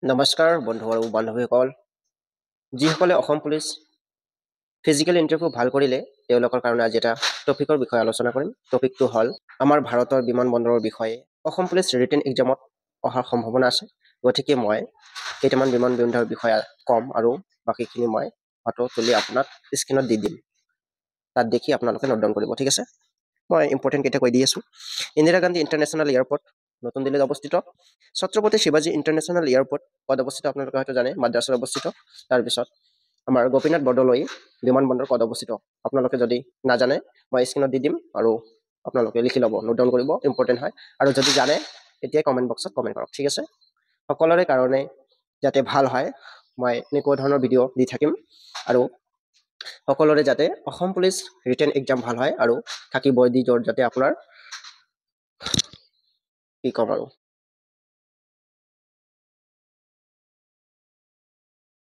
নমস্কাৰ বন্ধু আৰু বান্ধৱীসকল, যিসকলে অসম পুলিচ ফিজিকেল ইণ্টাৰভিউ ভাল কৰিলে, তেওঁলোকৰ কাৰণে আজি এটা টপিকৰ বিষয়ে আলোচনা কৰিম। টপিকটো হ'ল আমাৰ ভাৰতৰ বিমানবন্দৰৰ বিষয়ে। অসম পুলিচ ৰিটেন এক্সামত অহাৰ সম্ভাৱনা আছে, গতিকে মই কেইটামান বিমানবন্দৰৰ বিষয়ে ক'ম আৰু বাকীখিনি মই ফটো তুলি আপোনাক স্ক্ৰীণত দি দিম, তাত দেখি আপোনালোকে নোট ডাউন কৰিব, ঠিক আছে? মই ইম্পৰ্টেণ্ট কেইটা কৈ দি আছোঁ। ইন্দিৰা গান্ধী ইণ্টাৰনেশ্যনেল এয়াৰপৰ্ট নতুন দিল্লীত অৱস্থিত। ছত্ৰপতি শিৱাজী ইণ্টাৰনেশ্যনেল এয়াৰপৰ্ট ক'ত অৱস্থিত? আপোনালোকে হয়তো জানে, মাদ্ৰাছত অৱস্থিত। তাৰপিছত আমাৰ গোপীনাথ বৰদলৈ বিমানবন্দৰ ক'ত অৱস্থিত? আপোনালোকে যদি নাজানে, মই স্ক্ৰীণত দি দিম আৰু আপোনালোকে লিখি ল'ব, নোট ডাউন কৰিব, ইম্পৰ্টেণ্ট হয়। আৰু যদি জানে, তেতিয়াই কমেণ্ট বক্সত কমেণ্ট কৰক, ঠিক আছে? সকলোৰে কাৰণে যাতে ভাল হয়, মই এনেকুৱা ধৰণৰ ভিডিঅ' দি থাকিম আৰু সকলোৰে যাতে অসম পুলিচ ৰিটেন এক্সাম ভাল হয় আৰু থাকি বৰ্দি য'ত যাতে আপোনাৰ কি ক'ম আৰু।